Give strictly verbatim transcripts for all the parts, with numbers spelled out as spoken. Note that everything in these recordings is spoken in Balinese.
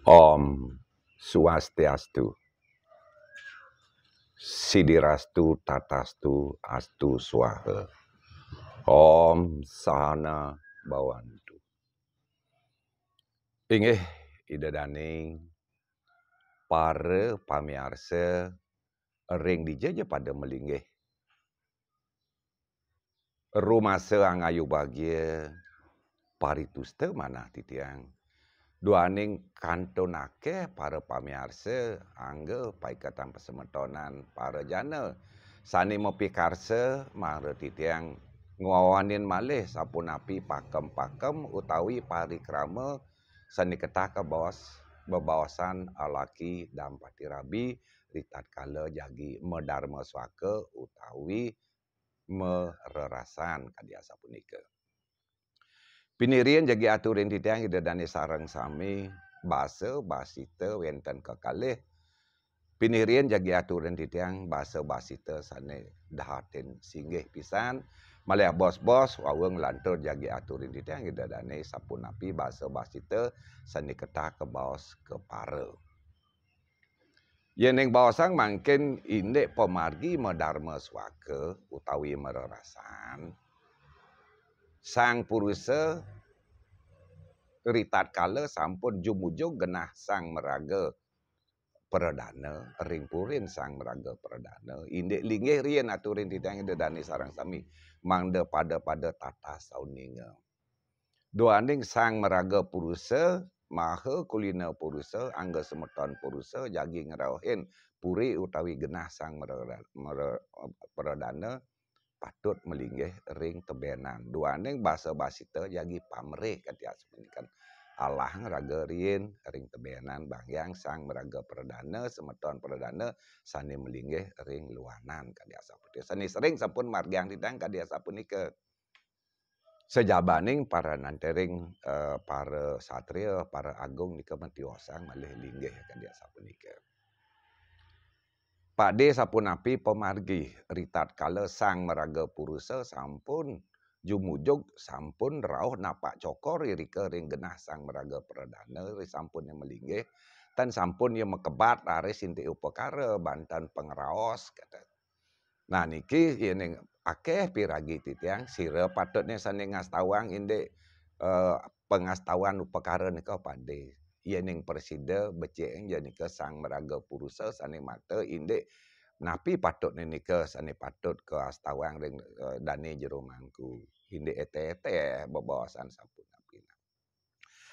Om Swastiastu. Sidirastu, tatastu, astu swaha. Om Sahana Bawantu. Inggih, Ida Daning, para pamiarsa ring dija ja pada malinggih. Rumasa angayu bagia, paritusta manah titiang. Duaning kantun akeh para pamiarsa, angga paiketan pasemetonan para jana. Sane mapikarsa, mara titiang ngwawanin malih sapunapi pakem-pakem utawi parikrama sane ketah kabaos bebaosan alaki dampati rabi, ritatkala jagi madarma suaka utawi marerasan kadi asapunika. Pinirin jagi aturin titiang Ida Dane sareng sami, basa basita wenten kekalih. Pinirin jagi aturin titiang basa basita sane dahatin singgih pisan, malih bos-bos wau nglantur jagi aturin titiang Ida Dane sapunapi basa basita sane ketah kabaos kepara. Yening baosang mangkin indik pamargi madarma suaka utawi marerasan, sang purusa ritatkala sampun jumujug genah sang maraga pradana, ring purin sang maraga pradana, indik linggih riin aturin titiang Ida Dane sareng sami, mangda pada-pada tatah sauninga. Duaning sang maraga purusa, maha kulina purusa, angga semeton purusa, jagi ngrauhin puri utawi genah sang mara-, mara-, pradana, patut malinggih ring tebenan. Duaning basa basita jagi pamrih kadi asapunika. Alah ngraga riin ring tebenan banggiang sang maraga pradana, semeton pradana sane malinggih ring luanan kadi asapunika. Sane sering sampun margiang titiang kadi asapunika. Sajabaning para nantering, eh, para satria, para agung nika matiosang malih linggih kadi asapunika. Pakde sapunapi pamargi, ritatkala sang maraga purusa sampun jumujug, sampun rauh napak cokor irika ring genah sang maraga pradana, ri sampun ia malinggih, tan sampun ia makebat raris indik upakara, banten pangraos, kata. Nah, niki yening akeh piragi titiang, sira patutne sane ngastawang indik, eh, pangastawan upakara nika pakde. Yening prasida becik ja nika sang maraga purusa sane mata indik napi patutne nika sane patut kaastawang ring, eh, dane jero mangku. Indik eteh-eteh bebaosan sapunapi.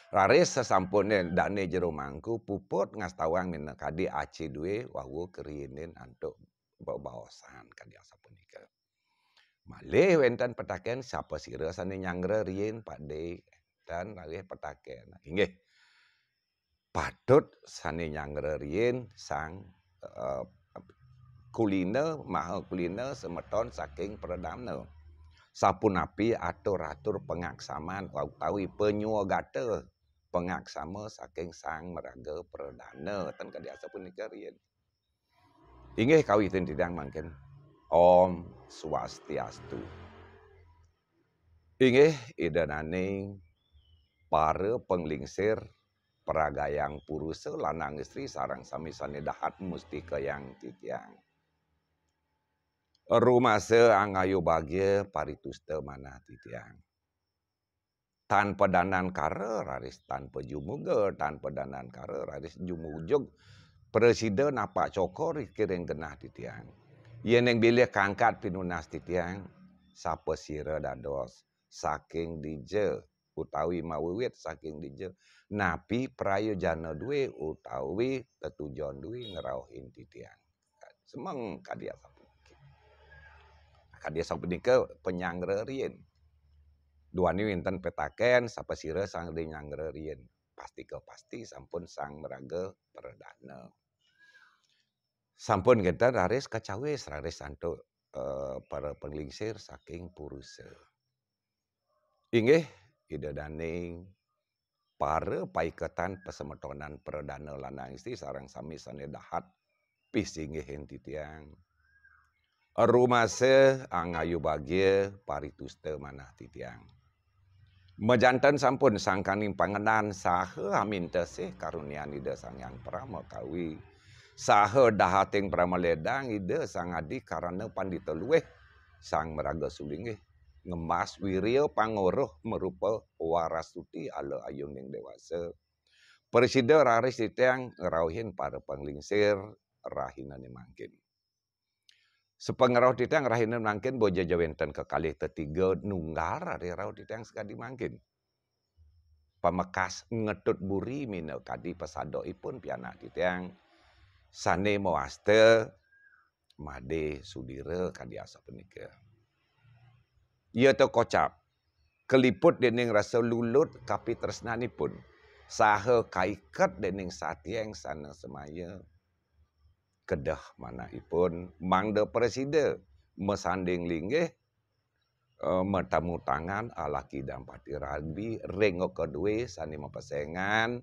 Raris sasampune dane jero mangku puput ngastawang minakadi aci due wau keriinin antuk bebaosan kadi asapunika. Malih wenten petaken, sapa sira sane nyanggra riin, pakde? Tan raris petaken. Inggih. Patut sane nyanggra riin sang, eh, kulina, maha kulina semeton saking pradana. Sapunapi atur-atur pangaksaman utawi panyuagata pangaksama saking sang maraga pradana. Tan kadi asapunika riin. Inggih kawitin titiang mangkin. Om Swastiastu. Inggih Ida Daning para panglingsir pragayang purusa lanang istri sareng sami sane dahat mustikayang titiang. Rumasa angayu bagia paritusta manah titiang. Tan padanan kara raris tan pajumuga, tan padanan kara raris jumujug prasida napak cokor irika ring genah titiang. Yening bilih kangkat pinunas titiang, sapa sira dados saking dija utawi mawiwit saking dija, napi prayojana due utawi tetujon due ngrauhin titiang. Semeng kadi asapunika. Kadi asapunika panyanggra riin. Duaning wenten petaken, sapa sira sane nyanggra riin? Pastika pasti sampun sang maraga pradana. Sampun kenten raris kacawis, raris antuk, eh, para panglingsir saking purusa. Inggih, Ida Daning, para paiketan pasemetonan pradana lanang istri sareng sami sane dahat pisinggihin titiang. Rumasa angayu bagia paritusta manah titiang. Majanten sampun sangkaning pangenan saha aminta sih karunian Ida Sang Hyang Parama Kawi. Saha dahating parama ledang Ida Sang Adi karana pandita luwih Sang Maraga Sulinggih ngemas wirya pangoroh marupa warastuti ala ayuning dewasa. Prasida raris titiang ngrauhin para panglingsir rahinane mangkin. Sapangrauh titiang rahina mangkin boya ja wenten kekalih tetiga nunggal raris rauh titiang sakadi mangkin. Pamekas ngetut buri minakadi pasadokipun pianak titiang sane mawasta Made Sudira kadi asapunika. Iya to kocap, kaliput dening rasa lulut kapitresnanipun, saha kaiket dening satieng sana semaya. Kedah manahipun mangda prasida masanding linggih, eh, matemu tangan alaki dampati rabi ring kadue sane mapesengan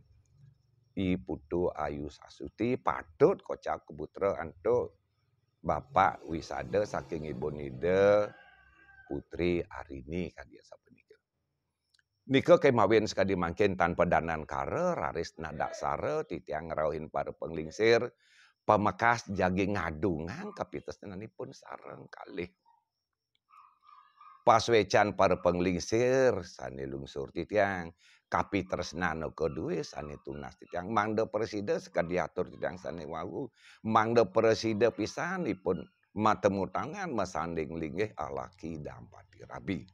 I Putu Ayu Sasuti patut kocap kaputra antuk Bapak wisada saking Ibu Ida Putri Arini kadi asapunika. Nika kemawin sakadi mangkin tanpa danangkara raris nadaksara titiang ngrauhin para panglingsir pamekas jagi ngadungang kapitresnanipun sareng kalih. Pasuecan para panglingsir sane lungsur titiang, kapitresnan kadue sane tunas titiang, mangda prasida sakadi atur titiang sane wau, mangda prasida pisan ipun matemu tangan masanding linggih alaki dampati rabi.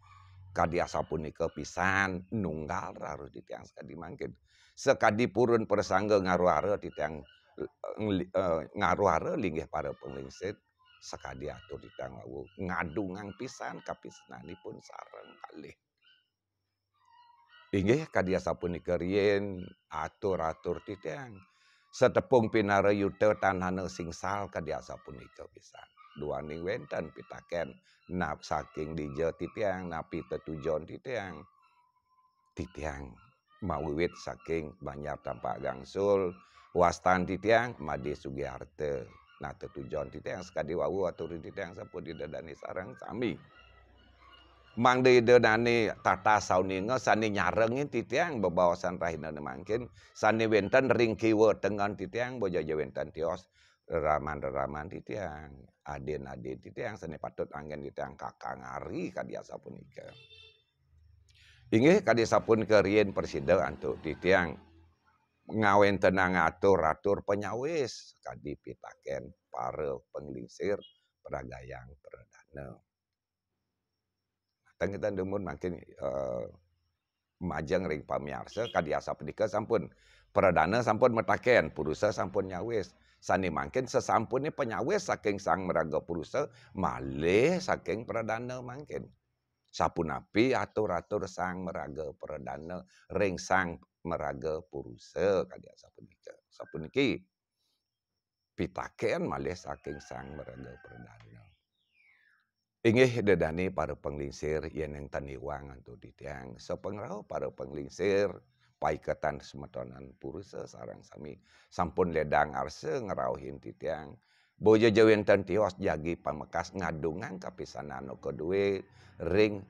Kadi asapunika pisan nunggal raruh titiang sakadi mangkin. Sakadi purun prasangga ngaruhara titiang, eh, ngaruhara linggih para panglingsir sakadi atur titiang wau ngadungang pisan kapitresnanipun sareng kalih. Inggih kadi asapunika riin atur-atur titiang. Satepung pinara yuta tanahna singsal kadi asapunika pisan. Duaning wenten pitaken nap saking dija titiang, napi tetujon titiang. Titiang mawiwit saking Banjar Tampak Gangsul, wastan titiang Made Sugiarta. Nah, tetujon titiang sakadi wau aturin titiang sampun Ida dane sareng sami. Mangda Ida dane tata sauninga sane nyarengin titiang bebaosan rahinane mangkin, sane wenten ring kiwa tengen titiang, boya ja wenten tios reraman-reraman titiang, adin-adin titiang sane patut anggen titiang kakang ari kadi asapunika. Inggih kadi sapunika riin prasida antuk titiang ngawentenang atur-atur panyawis kadi pitaken para panglingsir pragayang pradana. Tang kita dumun mangkin, eh, majeng ring pamiarsa kadi asapunika sampun pradana sampun mataken, purusa sampun nyawis. Sane mangkin sasampune panyawis saking Sang Maraga Purusa malih saking pradana mangkin. Sapunapi atur-atur Sang Maraga Pradana ring Sang Maraga Purusa kadi asapunika. Sapuniki pitaken malih saking Sang Maraga Pradana. Inggih dedane para panglingsir yen ing taniwang antuk titiang sapangrauh para panglingsir paiketan semetonan purusa sareng sami sampun ledang arsa ngrauhin titiang. Boya ja wenten tios jagi pamekas ngadungang kapisanan kadue ring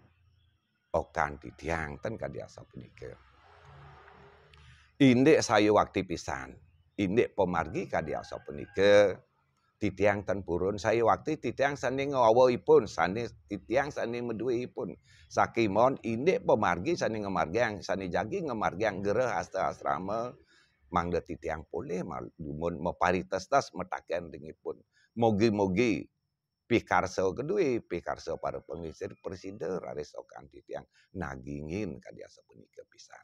okan titiang ten kadi asapunika. Indik sayuwakti pisan, indik pamargi kadi asapunika, titiang ten purun sayuwakti titiang sane ngawawa ipun, sane titiang sane madue ipun. Sakemawon indik pamargi sane ngamargiang, sane jagi ngamargiang gerah asta asrama, mangda titiang polih mal-, dumun maparitestes mataken ring ipun. Mugi-mugi pikarsa kadue, pikarsa para panglingsir prasida raris okan titiang nagingin kadi asapunika pisan.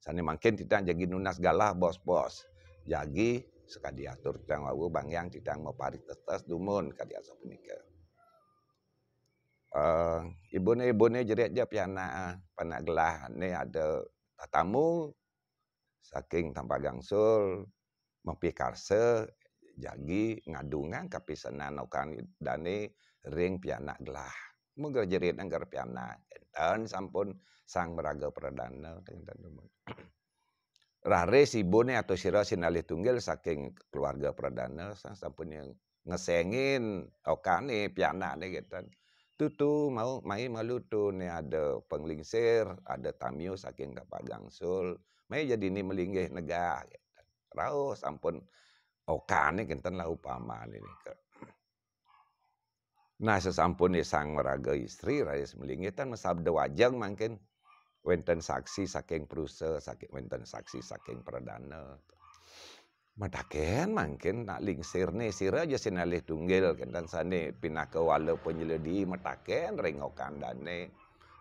Sane mangkin titiang jagi nunas galah bos-bos. Jagi sakadi atur titiang wau banggiang titiang maparitestes dumun kadi asapunika. Eh, ibune-ibune jerit ja pianak, eh, panak gelah ne ada tatamu saking Tampak Gangsul, mapikarsa jagi ngadungang kapisanan okan dane ring pianak gelah. Muga jerit angger pianak. Enten sampun Sang Maraga Pradana, enten dumun. Raris ibune atusira sinalih tunggil saking keluarga Pradana, sa-, sampun yang ngesengin okane pianakne ngeten. Tutu, mau mai malu tu ni ada penglingsir, ada tamiu saking Tapak Gangsul. Mai jadi ni melinggih negah. Rauh sampun okan ni kenten lah upama ni ke. Nah, sesampun ni sang maraga istri raris melinggih tan masabda wajeng mangkin wenten saksi saking Prusa, saking wenten saksi saking Pradana. Mataken mangkin nak lingsir ni sira ja sinalih tunggil kenten sane pinaka wala penyeledi mataken ring okan dane.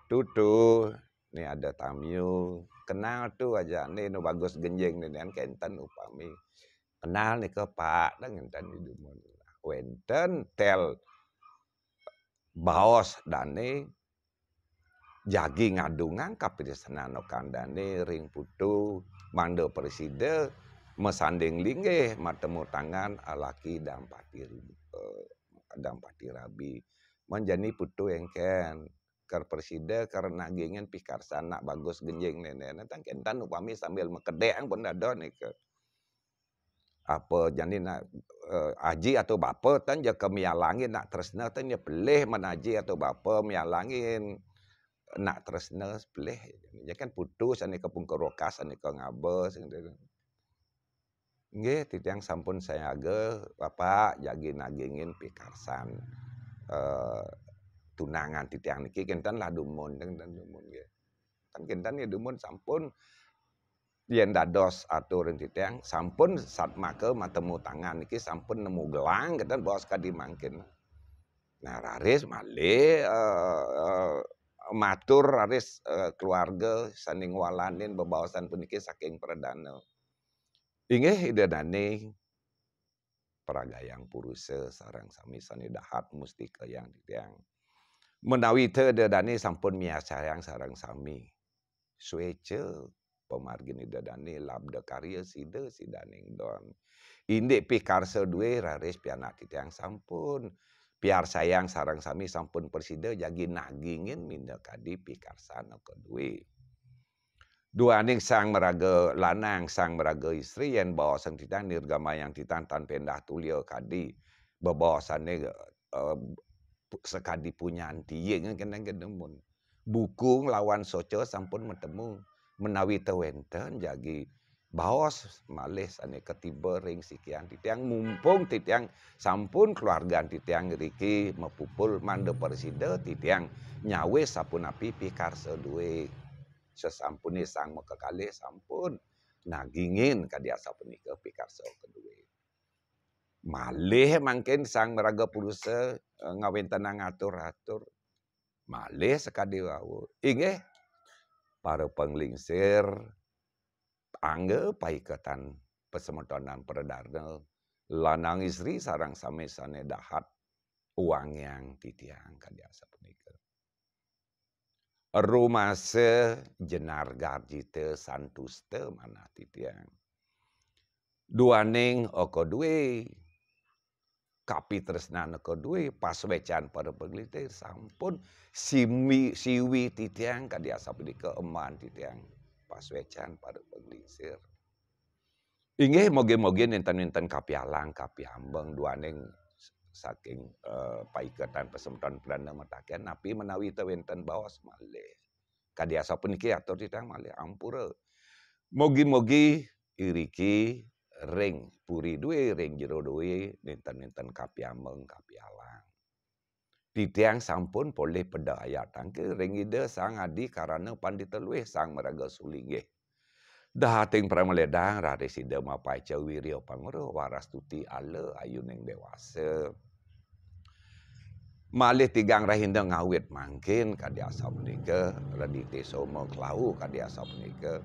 Tutu ni ada tamiu, kenal tu aja ni nu bagus genjing ni nian kenten upami. Kenal nika Pak, dah ngenten idumun. Wenten tel baos dane jagi ngadungang kapitresnan okan dane ring putu mangda prasida masanding linggih matemu tangan alaki dampati ri-, eh, dampati rabi. Manjani putu engken kar prasida kar nagingin pikarsan nak bagus genjing nene. Nentang kentan upami sambil makedek pun dada nika. Apa jani nak, eh, aji atau bapa tan ja ke mialangin nak tresna tan ja pelih men aji atau bapa mialangin nak tresna pelih. Ja kan putus ane ke pungkur rokas ane ke ngaba sing. Nggih, titiang sampun sayaga, Bapak, jagi nagingin pikarsan, eh, tunangan titiang niki kenten lah dumun, kenten dumun nggih. Kan kenten ya dumun sampun yen dados atur ring titiang, sampun satmaka matemu tangan niki sampun nemu gelang kenten baos kadi mangkin. Nah, raris malih, eh, eh, matur raris, eh, keluarga sane ngwalanin bebaosan puniki saking pradana. Inggih Ida Dane, paragayang purusa sareng sami sane dahat mustikayang titiang. Menawi ta Ida Dane sampun miarsayang sareng sami. Sueca pamargin Ida Dane labda karya sida sidaning don. Indik pikarsa due raris pianak titiang sampun piarsayang sareng sami sampun prasida jagi nagingin minakadi pikarsan kadue. Duaning sang maraga lanang, sang maraga istri, yen baosan titiang nirgamayang titiang tan pendah tulia kadi bebaosane, eh, pu-, sakadi punyanti, ya, kan, kan, kan, demun. Buku nglawan soca sampun matemu, menawi ta wenten jagi baos malih sane katiba ring sikian titiang, mumpung titiang sampun keluargan titiang riki mapupul mangda prasida titiang nyawis sapunapi pikarsa due. Sesampune sang makakalih sampun nagingin kadi asapunika pikarsa kadue. Malih mangkin sang maraga purusa, eh, ngawentenang atur-atur. Malih sakadi wau. Inggih, para panglingsir, angga paiketan pasemetonan pradarna, lanang istri sareng sami sane dahat wangiang titiang kadi asapunika. Rumasa jenar garjita santusta manah titiang. Duaning kadue kapitresnan kadue pasuecan para panglingsir sampun simi-, siwi titiang kadi asapunika emban titiang pasuecan para panglingsir. Inggih, mogi-mogi nenten-nenten kapialang, kapiambeng duaning saking, eh, paiketan pasemeton pradana mataken, napi menawi ta wenten baos malih. Kadi asapuniki atur titiang malih ampura. Mogi-mogi iriki ring puri due, ring jero due, nenten-nenten kapiambeng, kapialang. Titiang sampun polih pedayat tangkil ring Ida Sang Adi Karana Pandita Luih Sang Maraga Sulinggih. Dahating paramaledang raris Ida mapaica wirya pangruh waras tuti ala ayuning dewasa. Malih tigang rahina ngawit mangkin kadi asapunika, Redite Soma Klau kadi asapunika,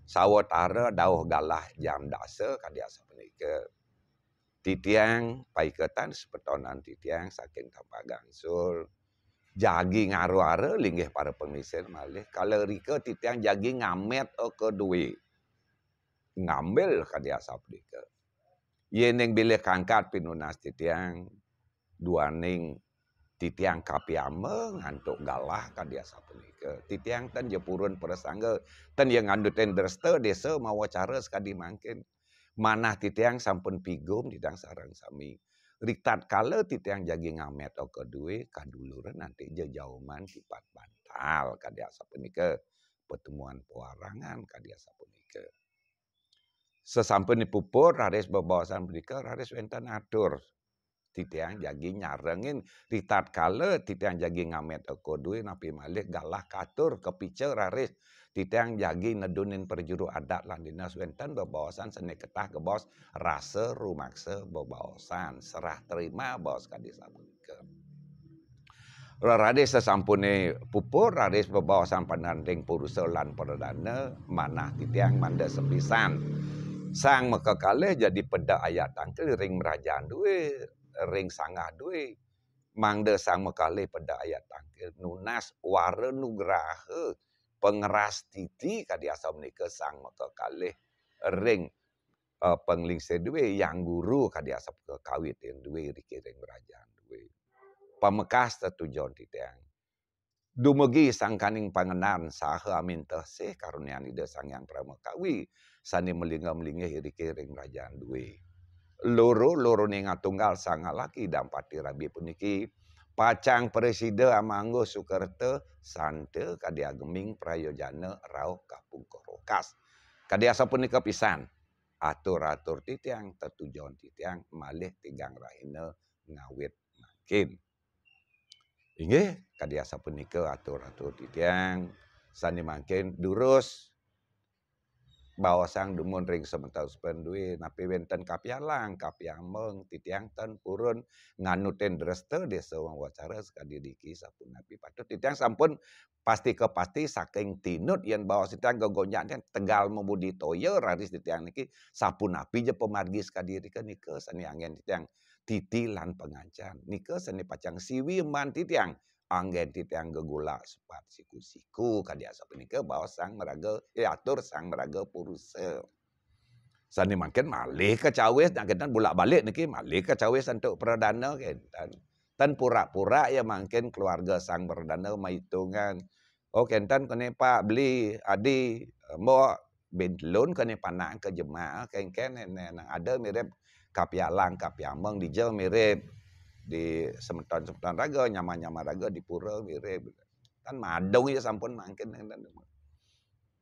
sawatara dauh galah jam dasa kadi asapunika. Titiang paiketan sepetonan titiang saking Tapak Gangsul. Jagi ngara-ara linggih para panglingsir malih. Kala rika titiang jagi ngamet kadue. Ngambil kadi asapunika. Yening bilih kangkat pinunas titiang, duaning titiang kapiambeng antuk galah kadi asapunika. Titiang ten ja purun prasangga, ten ja ngandutin dresta desa mawa cara sakadi mangkin. Manah titiang sampun pigum titiang sareng sami. Ritatkala titiang jagi ngamet oka due, kaduluran anti jejauman kipat bantal, kadi asapunika, pertemuan pewarangan, kadi asapunika. Sesampun puput, raris bebaosan punika, raris wenten atur. Titiang jagi nyarengin, ritatkala titiang jagi ngamet oka due, napi malih galah katur, kapica raris. Titiang jagi nedunin prajuru adat lan dinas, wenten bebaosan sane ketah kabaos rasa rumaksa bebaosan, serah terima baos kadi sapunika. Raris sesampune puput, raris bebaosan pananding purusa lan pradana, manah titiang mangda sepisan. Sang makakalih jagi peda ayat tangkil ring mrajan due, ring sanggah due. Mangda sang makalih peda ayat tangkil, nunas wara nugraha pangrastiti kadi asapunika sang makakalih ring, eh, panglingsir due, Hyang Guru kadi asapunika kawitin due iriki ring mrajan due. Pamekas tetujon titiang. Dumugi sangkaning pangenan saha aminta sih karunian Ida Sang Hyang Parama Kawi sane malingga-malinggih iriki ring mrajan due. Loro-lorone ngatunggal sang alaki dampati rabi puniki pacang prasida amangguh sukerta santa kadi ageming prayojana rauh kapungkur rokas. Kadi asapunika pisan atur-atur titiang, tetujon titiang malih tigang rahina ngawit mangkin. Inggih, kadi asapunika atur-atur titiang sane mangkin durus baosang dumun ring semeton-semeton due, napi wenten kapialang, kapiameng, titiang ten purun nganutin dresta desa wawancara sakadi niki sapunapi patut. Titiang sampun pasti ke pasti saking tinut yen baos titiang gegonjang titiang tegal mabudidaya raris titiang niki sapunapi ja pamargi sakadi nika nika sane anggen titiang titi lan pangancan. Nika sane pacang siwi man titiang anggen titiang gegulak sepat siku-siku kadi asapunika baos sang maraga, eh, atur sang maraga purusa. Sane mangkin malih kacawis, nak kenten bulak-balik niki malih kacawis antuk pradana kenten. Ten pura-pura ya mangkin keluarga sang pradana maitungan. Oh, kenten kene Pak, beli, adi, mbok, bintelun kene panak ke jemaah, kengken nang ada mirip kapialang, kapiameng, dija mirip di semeton-semeton raga, nyama-nyama raga di pura mirip. Kan madung ya sampun mangkin.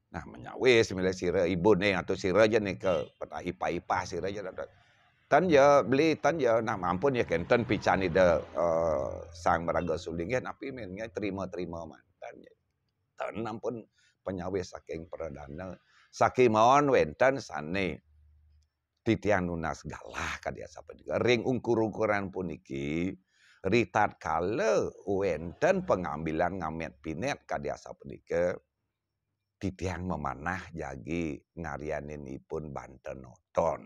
Nah, menyawis milih sira ibune atau sira ja nika peta ipah-ipah sira ja. Tan ya beli, tan ya nah ampun ya kenten pican ida, eh, sang maraga suling ya napi men ya terima-terima mantan ya. Tan ampun penyawis saking pradana. Sakimaon wenten sane titiang nunas galah kadi asapunika. Ring ungkur-ungkuran puniki, ritatkala wenten pangambilan ngamet pinet kadi asapunika, titiang mamanah jagi ngaryanin ipun banten oton.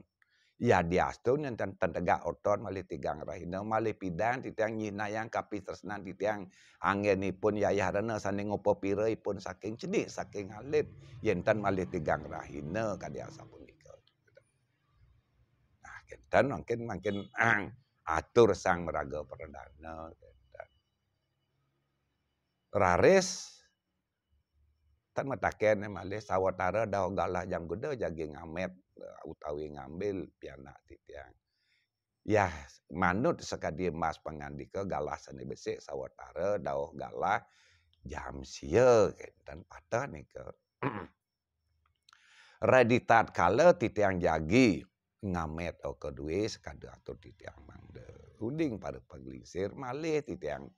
Yadiastun nenten ten tegak oton malih tigang rahina, malih pidan titiang nyinayang kapitresnan titiang anggenipun yayah rena sane ngupapira ipun saking cenik, saking alit, yen ten malih tigang rahina kadi asapunika. Nah, kenten mangkin, mangkin, atur sang maraga pradana, kenten. Raris, tan mataken malih sawatara dauh galah jam kuda jagi ngamet, eh, utawi ngambil pianak titiang. Yah, manut sakadi mas pangandika galah sane besik sawatara dauh galah jam sia, kenten pateh nika. Ritatkala titiang jagi ngamet oka due sakadi atur titiang mangda. Uning para panglingsir malih titiang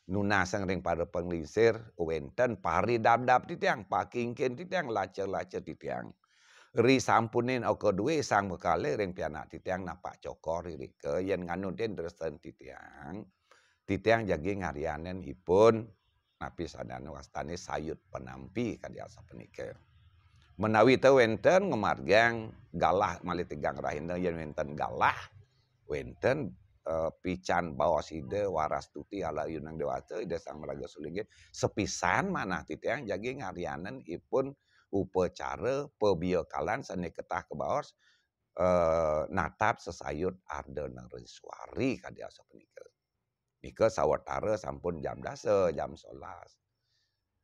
nunasang ring para panglingsir wenten paridabdab titiang, pakingkin titiang, laca-laca titiang. Risampunin oka due sang makalih ring pianak titiang napak cokor irika yen nganutin drestan titiang. Titiang jagi ngaryanin ipun napi sadane wastane sayut panampi kadi asapunika. Menawi ta wenten ngamargiang galah malih tigang rahina yen wenten galah, wenten, eh, pican baos Ida Warastuti ala ayuning dewata, Ida Sang Maraga Suling, sepisan manah titiang jagi ngaryanin ipun upacara pabiakalan sane ketah kabaos, eh, natap sesayut Ardha Nareswari kadi asapunika. Nika sawatara sampun jam dasa, jam sebelas.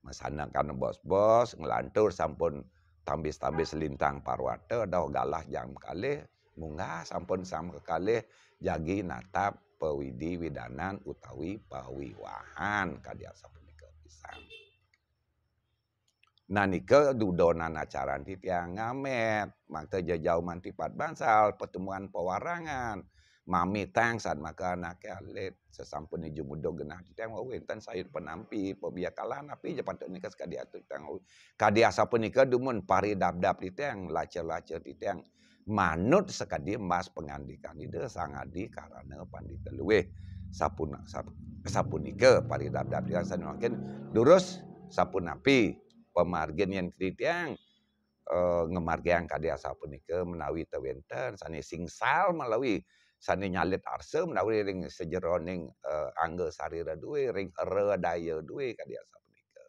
Masanakan bos-bos, nglantur sampun tambis-tambis lintang parwata, dauh galah jam kalih, Munggah sampun sang kekalih jagi natap pawidi widanan utawi pawiwahan kadi asapunika pisan. Nah, nika dudonan acaran titiang ngamet, mangda jejauh mantipat bangsal, pertemuan pewarangan, mamitang satmaka anake alit, sasampune jumudug genah titiang wau wenten sayud panampi, pabiakalan, napi ja patut nika sakadi atur titiang wau. Kadi asapunika dumun paridabdab titiang, laca-laca titiang. Manut sakadi embas pangandikan Ida Sang Adi Karana Pandita Luih. Sapun-, sap-, sapunika paridabdab titiang sane mangkin durus sapunapi pamargin yen titiang, eh, ngamargiang kadi asapunika menawi tawenten sane singsal malawi sane nyalit arsa menawi ring sajeroning, eh, angga sarira duwe, ring era daya duwe kadi asapunika.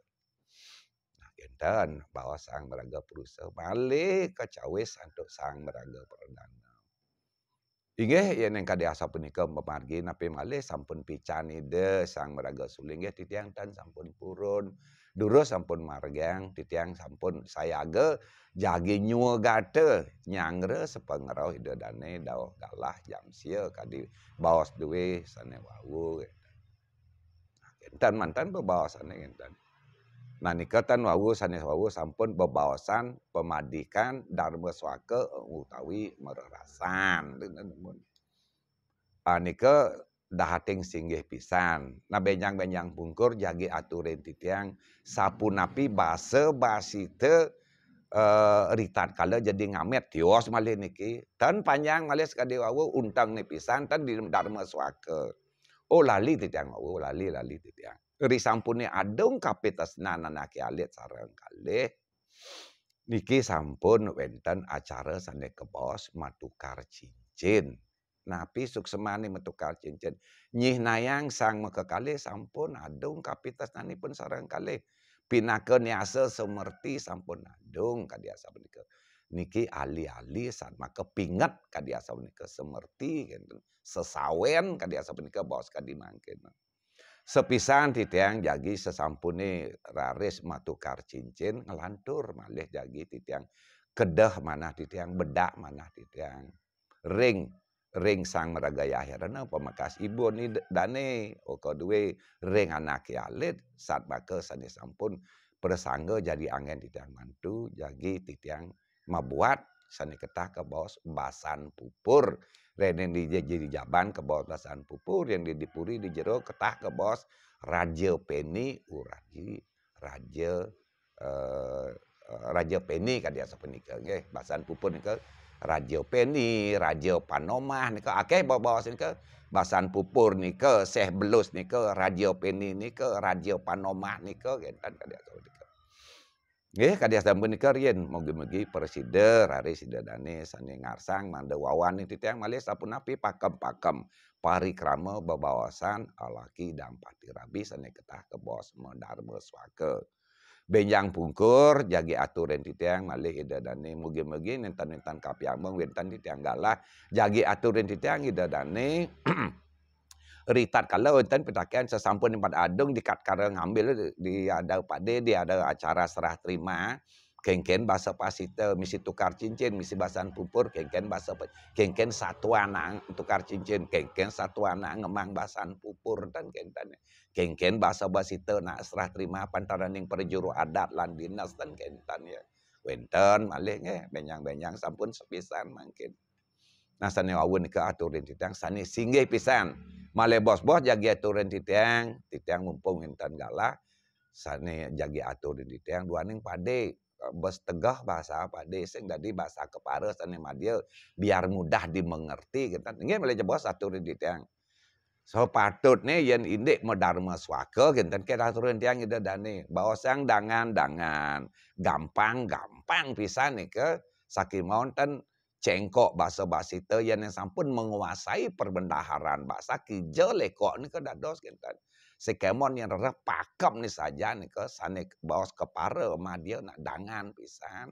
Nah, kenten baos Sang Maraga Purusa malih kacawis antuk Sang Maraga Pradana. Inggih, yen ing kadi asapunika pamargi napi malih sampun pican Ida Sang Maraga Suling, inggih titiang tan sampun purun. Durus sampun margiang, titiang sampun sayaga jagi nyuwagata nyangra sapangrauh Ida Dane dauh galah jam sia kadi baos duwe sane wau. Kenten manten bebaosane kenten. Nah, nika tan wau sane wau sampun bebaosan pamadikan darma swaka utawi marerasan. Ah, nika dahating singgih pisan. Nah, benjang-benjang pungkur jagi aturin titiang sapunapi basa basita, eh, ritatkala jadi ngamet tios malih niki. Tan panjang malih sakadi wau unteng ni pisan tan di darma swaka. Oh, lali titiang wau, lali, lali titiang. Risampune adung kapitresnan anake alit sareng kalih. Niki sampun wenten acara sane kabaos matukar cincin. Napi suksmane matukar cincin? Nyihnayang sang makakalih sampun adung kapitresnanipun sareng kalih. Pinaka niasa sumerti sampun adung kadi asapunika. Niki ali-ali satmaka pinget kadi asapunika sumerti kenten. Sesawen kadi asapunika baos kadi mangkin. Sapisan titiang jagi sasampune raris matukar cincin, nglantur malih jagi titiang kedeh manah titiang, bedak manah titiang. Ring, ring Sang Maraga Yahirana pamekas ibun Ida Dane, oka duwe ring anake alit, satmaka sane sampun prasangga jagi anggen titiang mantu, jagi titiang mabuat sane ketah kabaos basan pupur. Rene di, di, di jaban kabaos basan pupur, yang di, di puri di jero ketah kabaos raja peni uraji raja, eh, raja peni kadi asapunika nggih. Basan pupur nika raja peni, raja panomah nika akeh babaos nika. Basan pupur nika, seh belus nika, raja peni nika, raja panomah nika kenten kadi asapunika. Nggih, kadi asapunika riin, mugi-mugi prasida raris Ida Dane sane ngarsang mangda wawanin titiang malih sapunapi pakem-pakem parikrama bebaosan alaki dampati rabi sane ketah kabaos madarma swaka. Benjang pungkur jagi aturin titiang malih Ida Dane, mugi-mugi nenten-nenten kapiambeng wenten titiang galah jagi aturin titiang Ida Dane. Ritatkala wenten pitaken sasampun empat adung di katkara ngambil di ada pade, di ada acara serah terima, kengken basa pasita, misi tukar cincin, misi basan pupur, kengken basa pe-, kengken satuan tukar cincin, kengken satuan ngemang basan pupur dan kenten. Kengken basa basita nak serah terima pantaraning prajuru adat lan dinas dan kenten ya. Wenten malih nggih, benjang-benjang sampun sapisan mangkin. Nah, sane wau nika aturin titiang sane singgih pisan. Malih bos-bos jagi aturin titiang, titiang mumpung wenten galah, sane jagi aturin titiang duaning pade, eh, bos tegah basa pade sing dadi basa kepara sane madya biar mudah dimengerti kenten. Nggih malih bos aturin titiang. Sapatutne yen indik madarma swaka kenten ke aturin titiang Ida Dane. Baosang dangan-dangan, gampang-gampang pisan nika saking maunten cengkok basa basita yen yang sampun menguasai perbendaharaan basa kija lekok nika dados kenten. Sekemon yang rereh pakem ni saja nika sane baos kepara madya nak dangan pisan.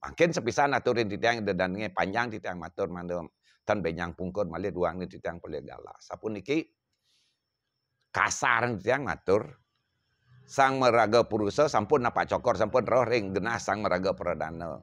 Mangkin sapisan aturin titiang Ida Dane panjang titiang matur mangda tan benjang pungkur malih duang ni titiang polih galah. Sapuniki kasar titiang matur. Sang Maraga Purusa sampun napak cokor, sampun rauh ring genah Sang Maraga Pradana.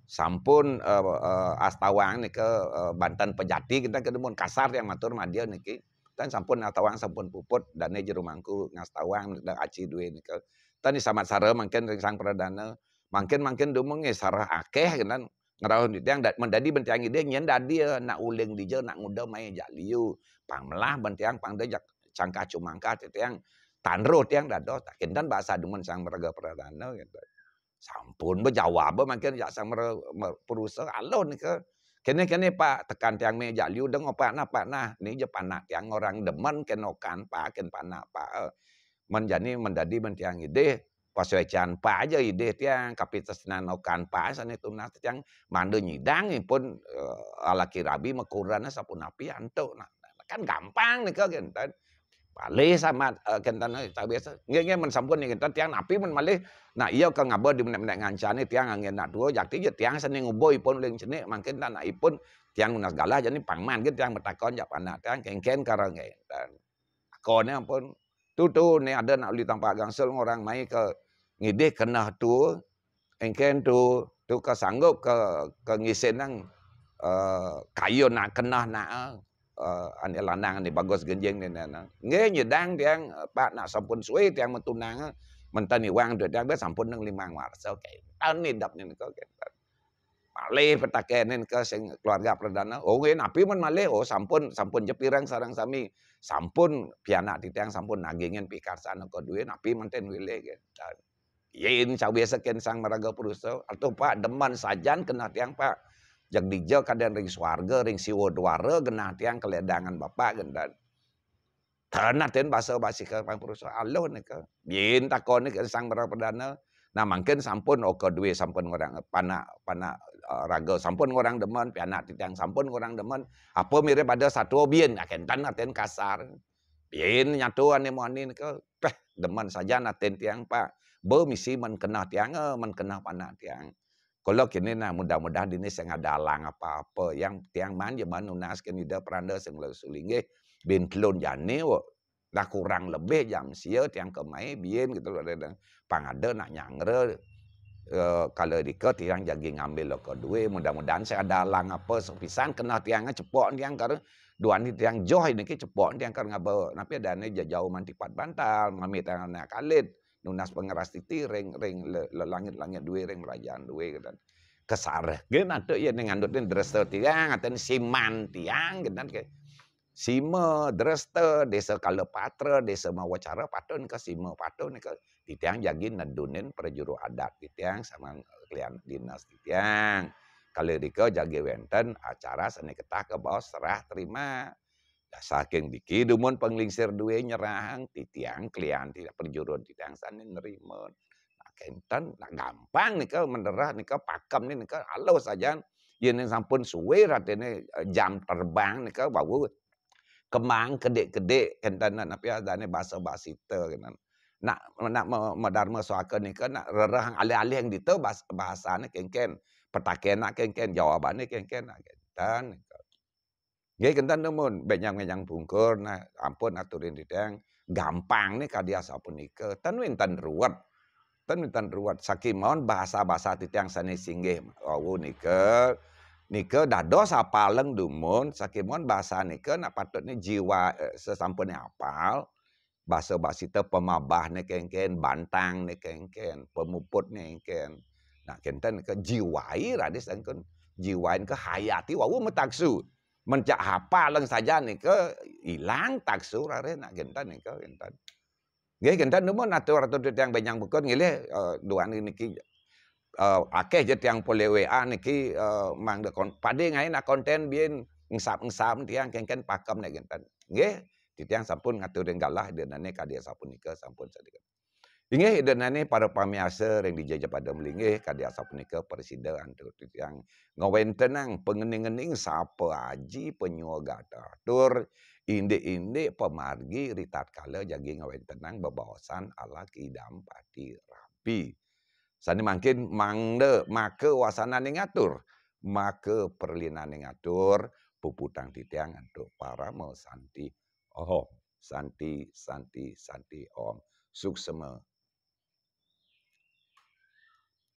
sampun uh, uh, astawang nika uh, banten pejati kita kedemun kasar yang matur madya niki. Dan sampun astawang sampun puput dane jero mangku ngastawang nika aci duwe nika. Tani samat sara mangkin ring sang pradana. Mangkin mangkin dumung sarah akeh kenan ngerauh titiang mendadi bentiang ide nyen dadi nak uling dija nak nguda mai jak liu. Pang melah bentiang pang dejak cangkah cumangkah titiang tanro tiang dados tak kinten bahasa dumun sang meraga pradana gitu. Sampun bejawab mangkin jak sang meraga perusa alon ke. Kene-kene Pak tekan tiang mai jak liu deng opak nah Pak nah. Ni je panak tiang orang demen kenokan Pak ken panak Pak. Menjani mendadi mentiang idih pasuecan pa aja idih tiang kapitesnan okan pa sane tunas tiang manda nyidang ipun uh, alaki rabi makuran sapunapi antuk nah, kan gampang nika kenten. Malih samat uh, kenten tak biasa nggih nggih men sampun kenten tiang napi men malih nah iya ka ngaba di menek-menek ngancane tiang angin nak dua jakti je tiang seni ngubo ipun uling cenik mangkin tak nak ipun tiang nunas galah jani pangman ke tiang betakon jak panak tiang kengken kara kenten. Takone ampun. Tu tu ne ada nak uli tampak gangsel orang mai ke ngidih kenah tu. Engken tu tu ke sanggup ke ke ngisin nang uh, kayu nak kenah nak uh, ane lanang ni bagus genjing ni nang. Nggih nyedang tiang pak nak sampun suwe tiang metunang menten iwang tu tiang sampun nang limang warsa. Okay. Tahun ni dap ni kau okay. Malih petakenin ke sing keluarga perdana. Oh nggih napi men malih? Oh sampun sampun jepirang sareng sami. Sampun pianak titiang sampun nagingin pikarsan ke duit napi menten wilih ke. Yen cawe sekin sang meraga perusa. Atuh Pak demen sajan kenah tiang Pak. Jak dija kaden ring swarga ring siwa dwara genah tiang keledangan Bapak gendan. Tanah ten basa basi ke pang perusa aluh nika. Bin takon nika sang meraga perdana. Nah mangkin sampun oka duwe sampun ngorang panak panak uh, raga sampun ngorang demen pianak titiang sampun ngorang demen apa mirip ada satu bin akan tanah ten kasar. Bin nyatu ane muani nika peh demen saja naten tiang Pak. Be misi men kenah tiang eh, men kenah panak tiang. Kalau kini nah mudah-mudahan dini sing ada alang apa-apa yang tiang man je man nunas ke nida peranda sing lalu sulinggih bin telun jani wo. Dah kurang lebih jam sia tiang kemai bin gitu loh. Pang ada nak nyangre uh, kalau dika tiang jagi ngambil lo ke duit mudah-mudahan saya ada alang apa sepisan kena tiang cepok tiang kar duan ni tiang joh ini ke cepok tiang kar ngaba napi ada ni jauh mantipat bantal mami tiang anak kalit nunas pengeras titi ring ring le, le langit-langit duit ring kerajaan duit gitu. Kesareh gen ada ya ning andut ni dresta tiang atau siman tiang gitu ke Sima Dresta, Desa Kalapatra, Desa Mawacara patun ke Sima patun ke titiang jagi nedunin prajuru adat titiang sama klian dinas titiang. Kali dika jagi wenten acara seni ketah ke bawa serah terima. Saking diki dumun penglingsir duwe nyerahang titiang klian tidak perjurun titiang sani nerima. Nah, kenten nah gampang nika menderah nika pakem ni nika halus saja. Yen sampun suwe ratene eh, jam terbang nika bau kemang kedik-kedik kenten nak napi adane bahasa basita kenten. Nak nak medarma suaka nika nak rerah alih-alih yang dita bahasane kengken. Petaken nak kengken, jawabane kengken nak kenten. Nggih kenten dumun benyang-benyang pungkur nah ampun aturin didang gampang ni kadi asapunika. Ten wenten ruwet. Ten wenten ruwet. Sakimon bahasa-bahasa titiang sane singgih wau nika nika dados apaleng dumun sakimon bahasa nika nak patutnya jiwa eh, sesampune apal bahasa basita pemabah ne kengken, bantang ne kengken, pemuput ne kengken. Nah, kenten ke jiwai radis engkun jiwain ke hayati wau metaksu. Mencak hapa leng saja nika ilang taksu rare nak kenten nika kenten. Nggih kenten dumun atur-atur tiang benyang bukun ngilih uh, duan niki uh, akeh je tiang pole W A niki uh, mang de kon pade ngai nak konten bien ngesap-ngesap tiang kengken pakem nak kenten. Nggih, titiang sampun ngaturin galah ida nane kadi asapunika sampun sadika. Inggih ida nane para pamiarsa ring dija pada melinggih kadi asapunika presida antuk titiang ngawentenang pengening-ening sapa aji penyuga atur indik-indik pemargi ritatkala jagi ngawentenang bebaosan ala kidam pati rapi. Sane mangkin mangda maka wasananing atur, maka perlinaning atur, puputang titiang antuk parama santi. Om santi santi santi om. Suksema